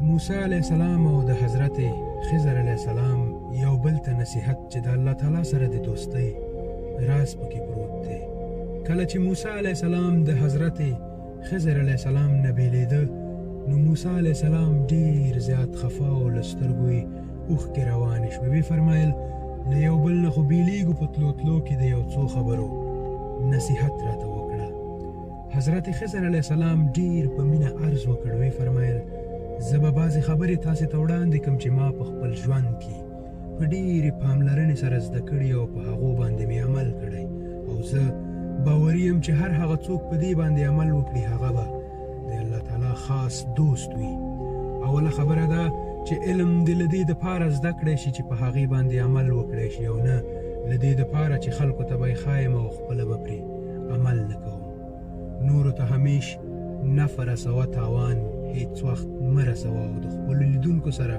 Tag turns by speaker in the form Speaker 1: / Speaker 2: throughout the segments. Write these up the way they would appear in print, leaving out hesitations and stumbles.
Speaker 1: موسی علیه السلام او د حضرت خضر علیه السلام یو بل ته نصیحت چې د الله تعالی سره د دوستۍ راز پکې پروت دی. کله چې موسی علیه السلام د حضرت خضر علیه السلام نه بیلیده نو موسی علیه السلام ډیر زیات خفه او له سترګو یې اوښکې روانې شوې. وی فرمایل، له یو بل نه خو بیلیږو، په تلو تلو کې د یو څو خبرو نصیحت راته وکړه. حضرت خضر علیه السلام ډیر په مینه عرض وکړ، وی فرمایل، زه به بعضې خبرې تاسې ته وړاندې کړم چې ما په خپل ژوند کې په ډیرې پاملرنې سره زده کړي او په هغو باندې مې عمل کړی، او زه باوري یم چې هر هغه څوک په دې باندې عمل وکړي هغه به د الله تعالی خاص دوست وي. اوله خبره ده چې علم دې له دې دپاره زده کړی شي چې په هغې باندې عمل وکړی شي، او نه له دې دپاره چې خلکو ته به یې ښایم او خپله به پرې عمل نه کوم. نورو ته همیش نفع رسوه، تاوان هیڅ وخت مه رسوه، او د خپلو لیدونکو سره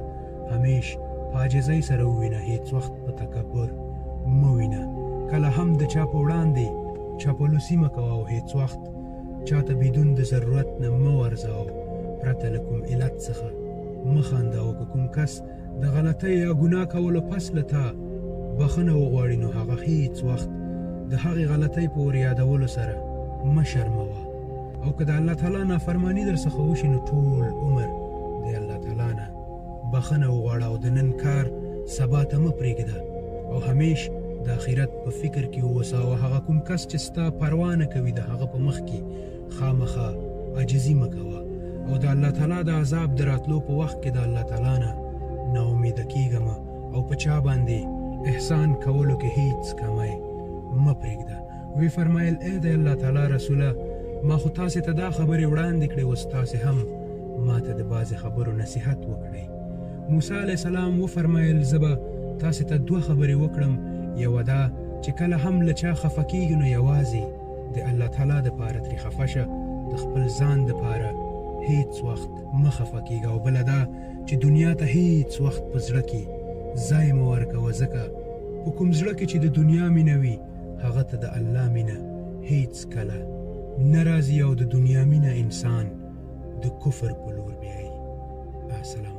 Speaker 1: همیش په عاجزۍ سره ووینه، هیڅ وخت په تکبر مه وینه. کله هم د چا په وړاندې چاپلوسي مه کوه، او هیڅ وخت چاته بدون د ضرورت نه مه ورځه، او پرته له کوم علت څخه مه خانده. او که کوم کس د غلطۍ یا ګناه کولو پس له تا بخښنه وغواړي نو هغه هیڅ وخت د هغې غلطۍ په ور یادولو سره مه شرموه. او که د الله تعالی نافرمانی در څخه وشي نو ټول عمر د الله تعالی نه بخښنه وغواړه، او د نن کار سبا ته مه پرېږده، او همیش د آخرت په فکر کې اوسه. او هغه کوم کس چې ستا پروا نه کوي د هغه په مخ کې خامخا عاجزي مه کوه، او د الله تعالی د عذاب د راتلو په وخت کې د الله تعالی نه ناامیده کیږه مه، او په چا باندې احسان کولو کې هیڅ کمی مه پرېږده. وی فرمایل، ای د الله تعالی رسوله، ما خو تاسې ته دا خبرې وړاندې کړې، اوس تاسې هم ما ته د بعضې خبرو نصیحت وکړئ. موسی علیه السلام وفرمایل، زه به تاسې ته دوه خبرې وکړم. یوه دا چې کله هم له چا خفه کیږي نو یوازې د الله تعالی دپاره ترې خفه شه، د خپل ځان دپاره هیڅ وخت مه خفه کیږه. او بله دا چې دنیا ته هیڅ وخت په زړه کې ځای مه ورکوه، ځکه په کوم زړه کې چې د دنیا مینه وي هغه ته د الله مینه هیڅ کله نه راځي، او د دنیا مینه انسان د کفر په لور بیایي. السلام.